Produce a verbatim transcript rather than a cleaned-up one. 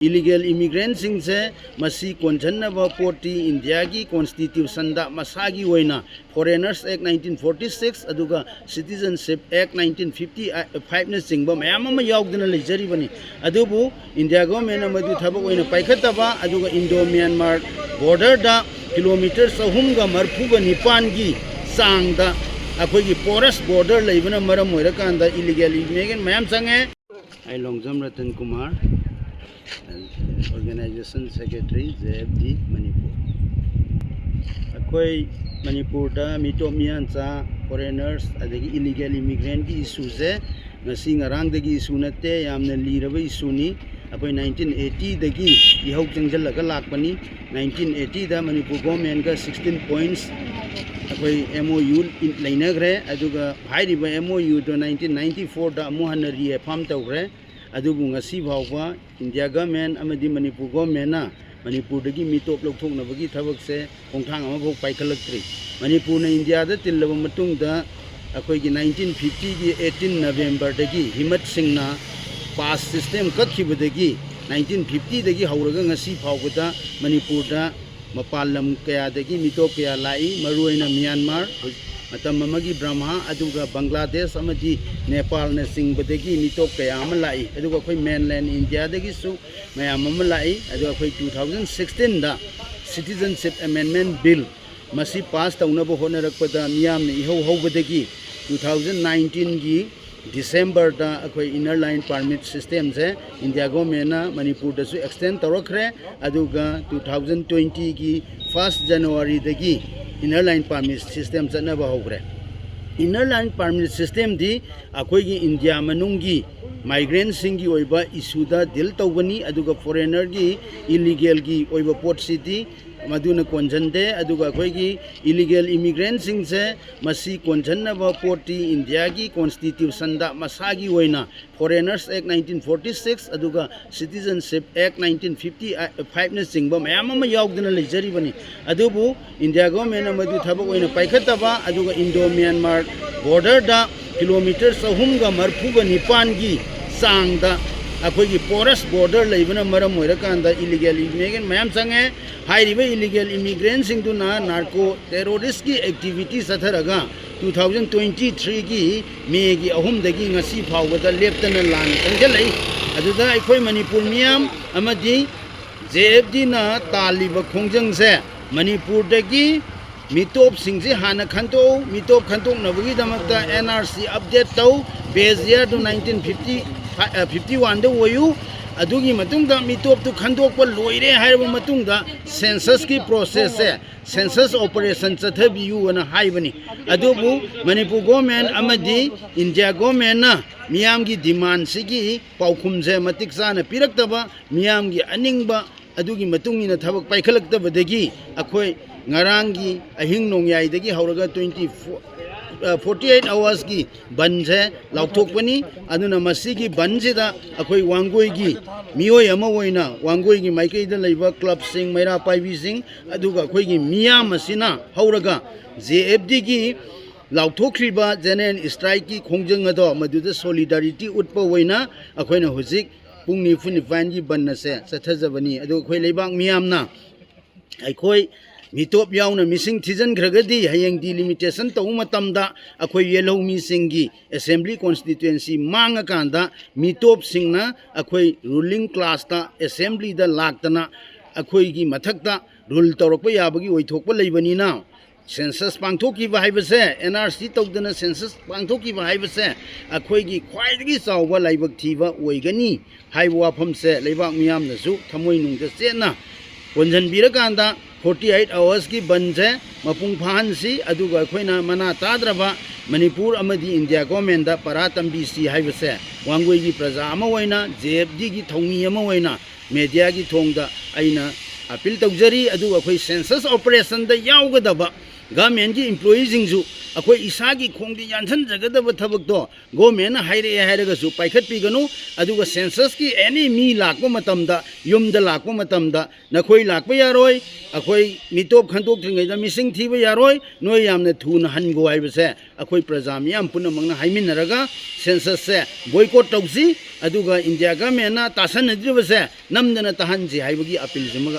Illegal ꯏꯃꯤꯒ꯭ꯔꯦꯟꯁꯤꯡꯁꯦ ꯃꯁꯤ ꯀꯣꯟꯁꯤꯟꯅꯕ ꯄꯣꯠꯇꯤ ꯏꯟꯗꯤꯌꯥꯒꯤ ꯀꯣꯟꯁꯇꯤꯇ꯭ꯌꯨꯁꯟꯗ ꯃꯁꯥꯒꯤ ꯑꯣꯏꯅ Foreigners Act nineteen forty six ꯑꯗꯨꯒ Citizenship Act nineteen fifty five ꯅꯆꯤꯡꯕ ꯃꯌꯥꯝ ꯑꯃ ꯌꯥꯎꯗꯅ ꯂꯩꯖꯔꯤꯕꯅꯤ꯫ ꯑꯗꯨꯕꯨ ꯏꯟꯗꯤꯌꯥ ꯒꯣꯔꯃꯦꯟꯅ ꯃꯗꯨ ꯊꯕꯛ ꯑꯣꯏꯅ ꯄꯥꯏꯈꯠꯇꯕ, ꯑꯗꯨꯒ ꯏꯟꯗꯣ ꯃ꯭ꯌꯥꯟꯃꯥꯔ ꯕꯣꯔꯗꯔꯗ ꯀꯤꯂꯣꯃꯤꯇꯔ ꯆꯍꯨꯝꯒ ꯃꯔꯤꯐꯨꯒ ꯅꯤꯄꯥꯟꯒꯤ ꯆꯥꯡꯗ ꯑꯩꯈꯣꯏꯒꯤ ꯄꯣꯔꯁ ꯕꯣꯔꯗꯔ ꯂꯩꯕꯅ ꯃꯔꯝ ꯑꯣꯏꯔꯀꯥꯟꯗ ꯏꯂꯤꯒꯦꯜ ꯏꯃꯤꯒ꯭ꯔꯦꯟ ꯃꯌꯥꯝ ꯆꯪꯉꯦ꯫ ꯑꯩ Longjam Ratan Kumar, organization secretary, J F D Manipur. ꯑꯩꯈꯣꯏ ꯃꯅꯤꯄꯨꯔꯗ ꯃꯤꯇꯣꯞ ꯃꯤꯌꯥꯟꯆꯥ, ꯐꯣꯔꯦꯅꯔꯁ, ꯑꯗꯒꯤ ꯏꯂꯤꯒꯦꯜ ꯏꯃꯤꯒ꯭ꯔꯦꯟꯒꯤ ꯏꯁꯨꯁꯦ ꯉꯁꯤ ꯉꯔꯥꯡꯗꯒꯤ ꯏꯁꯨ ꯅꯠꯇꯦ, ꯌꯥꯝꯅ ꯂꯤꯔꯕ ꯏꯁꯨꯅꯤ꯫ ꯑꯩꯈꯣꯏ ꯅꯥꯏꯟꯇꯤꯟ ꯑꯩꯠꯇꯤꯗꯒꯤ ꯏꯍꯧ ꯆꯪꯁꯤꯜꯂꯒ ꯂꯥꯛꯄꯅꯤ꯫ ꯅꯥꯏꯟꯇꯤꯟ ꯑꯩꯠꯇꯤꯗ ꯃꯅꯤꯄꯨꯔ ꯒꯣꯔꯃꯦꯟꯒ ꯁꯤꯛꯁꯇꯤꯟ ꯄꯣꯏꯟꯠꯁ ꯑꯩꯈꯣꯏ M O U ꯂꯩꯅꯈ꯭ꯔꯦ꯫ ꯑꯗꯨꯒ ꯍꯥꯏꯔꯤꯕ M O U ꯗꯣ ꯅꯥꯏꯟꯇꯤꯟ ꯅꯥꯏꯟꯇꯤ ꯐꯣꯔꯗ ꯑꯃꯨꯛ ꯍꯟꯅ ꯔꯤꯑꯦꯐꯥꯔꯝ ꯇꯧꯈ꯭ꯔꯦ꯫ ꯑꯗꯨꯕꯨ ꯉꯁꯤ ꯐꯥꯎꯕ ꯏꯟꯗꯤꯌꯥ ꯒꯃꯦꯟ ꯑꯃꯗꯤ ꯃꯅꯤꯄꯨꯔ ꯒꯣꯔꯃꯦꯟꯅ ꯃꯅꯤꯄꯨꯔꯗꯒꯤ ꯃꯤꯇꯣꯞ ꯂꯧꯊꯣꯛꯅꯕꯒꯤ ꯊꯕꯛꯁꯦ ꯈꯣꯡꯊꯥꯡ ꯑꯃꯐꯥꯎ ꯄꯥꯏꯈꯠꯂꯛꯇ꯭ꯔꯤ꯫ ꯃꯅꯤꯄꯨꯔꯅ ꯏꯟꯗꯤꯌꯥꯗ ꯇꯤꯜꯂꯕ ꯃꯇꯨꯡꯗ ꯑꯩꯈꯣꯏꯒꯤ ꯅꯥꯏꯟꯇꯤꯟ ꯐꯤꯐꯇꯤꯒꯤ ꯑꯩꯠꯇꯤꯟ ꯅꯕꯦꯝꯕꯔꯗꯒꯤ ꯍꯤꯃꯠ ꯁꯤꯡꯅ ꯄꯥꯁ ꯁꯤꯁꯇꯦꯝ ꯀꯛꯈꯤꯕꯗꯒꯤ ꯅꯥꯏꯟꯇꯤꯟ ꯐꯤꯐꯇꯤꯗꯒꯤ ꯍꯧꯔꯒ ꯉꯁꯤ ꯐꯥꯎꯕꯗ ꯃꯅꯤꯄꯨꯔꯗ ꯃꯄꯥꯟ ꯂꯝ ꯀꯌꯥꯗꯒꯤ ꯃꯤꯇꯣꯞ ꯀꯌꯥ ꯂꯥꯛꯏ, ꯃꯔꯨꯑꯣꯏꯅ ꯃ꯭ꯌꯥꯟꯃꯥꯔ, ꯃꯇꯝ ꯑꯃꯒꯤ ꯕ꯭ꯔꯍꯃꯥ, ꯑꯗꯨꯒ ꯕꯪꯒ꯭ꯂꯥꯗꯦꯁ ꯑꯃꯗꯤ ꯅꯦꯄꯥꯜꯅꯆꯤꯡꯕꯗꯒꯤ ꯃꯤꯇꯣꯞ ꯀꯌꯥ ꯑꯃ ꯂꯥꯛꯏ꯫ ꯑꯗꯨꯒ ꯑꯩꯈꯣꯏ ꯃꯦꯟꯂꯦꯟ ꯏꯟꯗꯤꯌꯥꯗꯒꯤꯁꯨ ꯃꯌꯥꯝ ꯑꯃ ꯂꯥꯛꯏ꯫ ꯑꯗꯨꯒ ꯑꯩꯈꯣꯏ ꯇꯨ ꯊꯥꯎꯖꯟ ꯁꯤꯛꯁꯇꯤꯟꯗ Citizenship Amendment Bill ꯃꯁꯤ ꯄꯥꯁ ꯇꯧꯅꯕ ꯍꯣꯠꯅꯔꯛꯄꯗ ꯃꯤꯌꯥꯝꯅ ꯏꯍꯧ ꯍꯧꯕꯗꯒꯤ ꯇꯨ ꯊꯥꯎꯖꯟ ꯅꯥꯏꯟꯇꯤꯟꯒꯤ ꯗꯤꯁꯦꯝꯕꯔꯗ ꯑꯩꯈꯣꯏ ꯏꯟꯅꯔ ꯂꯥꯏꯟ ꯄꯥꯔꯃꯤꯠ ꯁꯤꯁꯇꯦꯝꯁꯦ ꯏꯟꯗꯤꯌꯥ ꯒꯣꯔꯃꯦꯟꯅ ꯃꯅꯤꯄꯨꯔꯗꯁꯨ ꯑꯦꯛꯁꯇꯦꯟ ꯇꯧꯔꯛꯈ꯭ꯔꯦ꯫ ꯑꯗꯨꯒ ꯇꯨ ꯊꯥꯎꯖꯟ ꯇ꯭ꯋꯦꯟꯇꯤꯒꯤ ꯐꯥꯔꯁ ꯖꯅꯋꯥꯔꯤꯗꯒꯤ ꯏꯟꯅꯔ ꯂꯥꯏꯟ ꯄꯥꯔꯃꯤꯠ ꯁꯤꯁꯇꯦꯝ ꯆꯠꯅꯕ ꯍꯧꯈ꯭ꯔꯦ꯫ ꯏꯟꯅꯔ ꯂꯥꯏꯟ ꯄꯥꯔꯃꯤꯠ ꯁꯤꯁꯇꯦꯝꯗꯤ ꯑꯩꯈꯣꯏꯒꯤ ꯏꯟꯗꯤꯌꯥ ꯃꯅꯨꯡꯒꯤ ꯃꯥꯏꯒ꯭ꯔꯦꯟꯁꯤꯡꯒꯤ ꯑꯣꯏꯕ ꯏꯁꯨꯗ ꯗꯤꯜ ꯇꯧꯒꯅꯤ, ꯑꯗꯨꯒ ꯐꯣꯔꯦꯅꯔꯒꯤ ꯏꯂꯤꯒꯦꯜꯒꯤ ꯑꯣꯏꯕ ꯄꯣꯠꯁꯤꯗꯤ ꯃꯗꯨꯅ ꯀꯣꯟꯁꯤꯟꯗꯦ꯫ ꯑꯗꯨꯒ ꯑꯩꯈꯣꯏꯒꯤ ꯏꯂꯤꯒꯦꯜ ꯏꯃꯤꯒ꯭ꯔꯦꯟꯁꯤꯡꯁꯦ ꯃꯁꯤ ꯀꯣꯟꯁꯤꯟꯅꯕ ꯄꯣꯠꯇꯤ ꯏꯟꯗꯤꯌꯥꯒꯤ ꯀꯣꯟꯁꯇꯤꯇ꯭ꯌꯨꯁꯟꯗ ꯃꯁꯥꯒꯤ ꯑꯣꯏꯅ Foreigners Act nineteen forty six ꯑꯗꯨꯒ Citizenship Act nineteen fifty five ꯅꯆꯤꯡꯕ ꯃꯌꯥꯝ ꯑꯃ ꯌꯥꯎꯗꯅ ꯂꯩꯖꯔꯤꯕꯅꯤ꯫ ꯑꯗꯨꯕꯨ ꯏꯟꯗꯤꯌꯥ ꯒꯣꯔꯃꯦꯟꯅ ꯃꯗꯨ ꯊꯕꯛ ꯑꯣꯏꯅ ꯄꯥꯏꯈꯠꯇꯕ, ꯑꯗꯨꯒ ꯏꯟꯗꯣ ꯃ꯭ꯌꯥꯟꯃꯥꯔ ꯕꯣꯔꯗꯔꯗ ꯀꯤꯂꯣꯃꯤꯇꯔ ꯆꯍꯨꯝꯒ ꯃꯔꯤꯐꯨꯒ ꯅꯤꯄꯥꯟꯒꯤ ꯆꯥꯡꯗ ꯑꯩꯈꯣꯏꯒꯤ porous border ꯂꯩꯕꯅ ꯃꯔꯝ ꯑꯣꯏꯔꯀꯥꯟꯗ illegal immigrant ꯃꯌꯥꯝ ꯆꯪꯉꯦ꯫ ꯍꯥꯏꯔꯤꯕ illegal immigrantꯁꯤꯡꯗꯨꯅ narco terroristꯀꯤ activity ꯆꯠꯊꯔꯒ two thousand twenty threeꯒꯤ Mayꯒꯤ ꯑꯍꯨꯝꯗꯒꯤ ꯉꯁꯤ ꯐꯥꯎꯕꯗ ꯂꯦꯞꯇꯅ ꯂꯥꯟ ꯆꯪꯁꯤꯜꯂꯛꯏ꯫ ꯑꯗꯨꯗ ꯑꯩꯈꯣꯏ ꯃꯅꯤꯄꯨꯔ ꯃꯤꯌꯥꯝ ꯑꯃꯗꯤ JFDꯅ ꯇꯥꯜꯂꯤꯕ ꯈꯣꯡꯖꯪꯁꯦ ꯃꯅꯤꯄꯨꯔꯗꯒꯤ ꯃꯤꯇꯣꯞꯁꯤꯡꯁꯤ ꯍꯥꯟꯅ ꯈꯟꯗꯣꯛꯎ꯫ ꯃꯤꯇꯣꯞ ꯈꯟꯗꯣꯛꯅꯕꯒꯤꯗꯃꯛꯇ NRC update ꯇꯧ꯫ Base yearꯗꯨ nineteen fifty, ꯑ, fifty oneꯗ ꯑꯣꯏꯌꯨ꯫ ꯑꯗꯨꯒꯤ ꯃꯇꯨꯡꯗ ꯃꯤꯇꯣꯞꯇꯨ ꯈꯟꯗꯣꯛꯄ ꯂꯣꯏꯔꯦ ꯍꯥꯏꯔꯕ ꯃꯇꯨꯡꯗ censusꯀꯤ processꯁꯦ, census operation ꯆꯠꯊꯕꯤꯌꯨ ꯑꯅ ꯍꯥꯏꯕꯅꯤ꯫ ꯑꯗꯨꯕꯨ ꯃꯅꯤꯄꯨꯔ government ꯑꯃꯗꯤ India governmentꯅ ꯃꯤꯌꯥꯝꯒꯤ demandꯁꯤꯒꯤ ꯄꯥꯎꯈꯨꯝꯁꯦ ꯃꯇꯤꯛ ꯆꯥꯅ ꯄꯤꯔꯛꯇꯕ, ꯃꯤꯌꯥꯝꯒꯤ ꯑꯅꯤꯡꯕ ꯑꯗꯨꯒꯤ ꯃꯇꯨꯡ ꯏꯟꯅ ꯊꯕꯛ ꯄꯥꯏꯈꯠꯂꯛꯇꯕꯗꯒꯤ ꯑꯩꯈꯣꯏ ꯉꯔꯥꯡꯒꯤ ꯑꯍꯤꯡ ꯅꯣꯡꯌꯥꯏꯗꯒꯤ ꯍꯧꯔꯒ twenty four, ꯑ, forty eight hoursꯀꯤ ꯕꯟꯁꯦ ꯂꯥꯎꯊꯣꯛꯄꯅꯤ꯫ ꯑꯗꯨꯅ ꯃꯁꯤꯒꯤ ꯕꯟꯁꯤꯗ ꯑꯩꯈꯣꯏ ꯋꯥꯡꯒꯣꯏꯒꯤ ꯃꯤꯑꯣꯏ ꯑꯃ ꯑꯣꯏꯅ ꯋꯥꯡꯒꯣꯏꯒꯤ ꯃꯥꯏꯀꯩꯗ ꯂꯩꯕ clubꯁꯤꯡ, ꯃꯩꯔꯥ ꯄꯥꯏꯕꯤꯁꯤꯡ, ꯑꯗꯨꯒ ꯑꯩꯈꯣꯏꯒꯤ ꯃꯤꯌꯥꯝ ꯑꯁꯤꯅ ꯍꯧꯔꯒ JFDꯒꯤ ꯂꯥꯎꯊꯣꯛꯈ꯭ꯔꯤꯕ general strikeꯀꯤ ꯈꯣꯡꯖꯪ ꯑꯗꯣ ꯃꯗꯨꯗ solidarity ꯎꯠꯄ ꯑꯣꯏꯅ ꯑꯩꯈꯣꯏꯅ ꯍꯧꯖꯤꯛ ꯄꯨꯡ ꯅꯤꯐꯨ ꯅꯤꯄꯥꯟꯒꯤ ꯕꯟ ꯑꯁꯦ ꯆꯠꯊꯖꯕꯅꯤ꯫ ꯑꯗꯨ ꯑꯩꯈꯣꯏ ꯂꯩꯕꯥꯛ ꯃꯤꯌꯥꯝꯅ ꯑꯩꯈꯣꯏ ꯃꯤꯇꯣꯞ ꯌꯥꯎꯅ ꯃꯤꯁꯤꯡ ꯊꯤꯖꯤꯟꯈ꯭ꯔꯒꯗꯤ ꯍꯌꯦꯡ delimitation ꯇꯧꯕ ꯃꯇꯝꯗ ꯑꯩꯈꯣꯏ ꯌꯦꯜꯍꯧꯃꯤꯁꯤꯡꯒꯤ assembly constituency ꯃꯥꯡꯉꯀꯥꯟꯗ ꯃꯤꯇꯣꯞꯁꯤꯡꯅ ꯑꯩꯈꯣꯏ ruling classꯇ assemblyꯗ ꯂꯥꯛꯇꯅ ꯑꯩꯈꯣꯏꯒꯤ ꯃꯊꯛꯇ rule ꯇꯧꯔꯛꯄ ꯌꯥꯕꯒꯤ ꯑꯣꯏꯊꯣꯛꯄ ꯂꯩꯕꯅꯤꯅ census ꯄꯥꯡꯊꯣꯛꯈꯤꯕ ꯍꯥꯏꯕꯁꯦ, NRC ꯇꯧꯗꯅ census ꯄꯥꯡꯊꯣꯛꯈꯤꯕ ꯍꯥꯏꯕꯁꯦ ꯑꯩꯈꯣꯏꯒꯤ ꯈ꯭ꯋꯥꯏꯗꯒꯤ ꯆꯥꯎꯕ ꯂꯥꯏꯕꯛ ꯊꯤꯕ ꯑꯣꯏꯒꯅꯤ ꯍꯥꯏꯕ ꯋꯥꯐꯝꯁꯦ ꯂꯩꯕꯥꯛ ꯃꯤꯌꯥꯝꯅꯁꯨ ꯊꯃꯣꯏꯅꯨꯡꯗ ꯆꯦꯠꯅ ꯀꯣꯟꯁꯤꯟꯕꯤꯔꯀꯥꯟꯗ forty eight hoursꯀꯤ ꯕꯟꯁꯦ ꯃꯄꯨꯡ ꯐꯥꯍꯟꯁꯤ, ꯑꯗꯨꯒ ꯑꯩꯈꯣꯏꯅ ꯃꯅꯥ ꯇꯥꯗ꯭ꯔꯕ ꯃꯅꯤꯄꯨꯔ ꯑꯃꯗꯤ India governmentꯗ ꯄꯔꯥ ꯇꯝꯕꯤꯁꯤ ꯍꯥꯏꯕꯁꯦ ꯋꯥꯡꯒꯣꯏꯒꯤ ꯄ꯭ꯔꯖꯥ ꯑꯃ ꯑꯣꯏꯅ, JFDꯒꯤ ꯊꯧꯃꯤ ꯑꯃ ꯑꯣꯏꯅ mediaꯒꯤ ꯊꯣꯡꯗ ꯑꯩꯅ appeal ꯇꯧꯖꯔꯤ꯫ ꯑꯗꯨꯒ ꯑꯩꯈꯣꯏ census operationꯗ ꯌꯥꯎꯒꯗꯕ ꯒꯚꯔꯟꯃꯦꯟꯠꯀꯤ ꯏꯝꯄ꯭ꯂꯣꯌꯤꯁꯤꯡꯁꯨ ꯑꯩꯈꯣꯏ ꯏꯁꯥꯒꯤ ꯈꯣꯡꯗ ꯌꯥꯟꯁꯤꯟꯖꯒꯗꯕ ꯊꯕꯛꯇꯣ ꯒꯣꯔꯃꯦꯟꯅ ꯍꯥꯏꯔꯛꯑꯦ ꯍꯥꯏꯔꯒꯁꯨ ꯄꯥꯏꯈꯠꯄꯤꯒꯅꯨ꯫ ꯑꯗꯨꯒ ꯁꯦꯟꯁꯁꯀꯤ ꯑꯦꯅꯤ ꯃꯤ ꯂꯥꯛꯄ ꯃꯇꯝꯗ, ꯌꯨꯝꯗ ꯂꯥꯛꯄ ꯃꯇꯝꯗ, "ꯅꯈꯣꯏ ꯂꯥꯛꯄ ꯌꯥꯔꯣꯏ, ꯑꯩꯈꯣꯏ ꯃꯤꯇꯣꯞ ꯈꯟꯗꯣꯛꯇ꯭ꯔꯤꯉꯩꯗ ꯃꯤꯁꯤꯡ ꯊꯤꯕ ꯌꯥꯔꯣꯏ, ꯅꯣꯏ ꯌꯥꯝꯅ ꯊꯨꯅ ꯍꯟꯈꯣ" ꯍꯥꯏꯕꯁꯦ ꯑꯩꯈꯣꯏ ꯄ꯭ꯔꯖꯥ ꯃꯤꯌꯥꯝ ꯄꯨꯝꯅꯃꯛꯅ ꯍꯥꯏꯃꯤꯟꯅꯔꯒ ꯁꯦꯟꯁꯁꯁꯦ ꯕꯣꯏꯀꯣꯠ ꯇꯧꯁꯤ꯫ ꯑꯗꯨꯒ ꯏꯟꯗꯤꯌꯥ ꯒꯚꯔꯟꯃꯦꯟꯠꯅ ꯇꯥꯁꯟꯅꯗ꯭ꯔꯤꯕꯁꯦ ꯅꯝꯗꯅ ꯇꯥꯍꯟꯁꯤ ꯍꯥꯏꯕꯒꯤ ꯑꯄꯤꯜꯁꯤꯃꯒ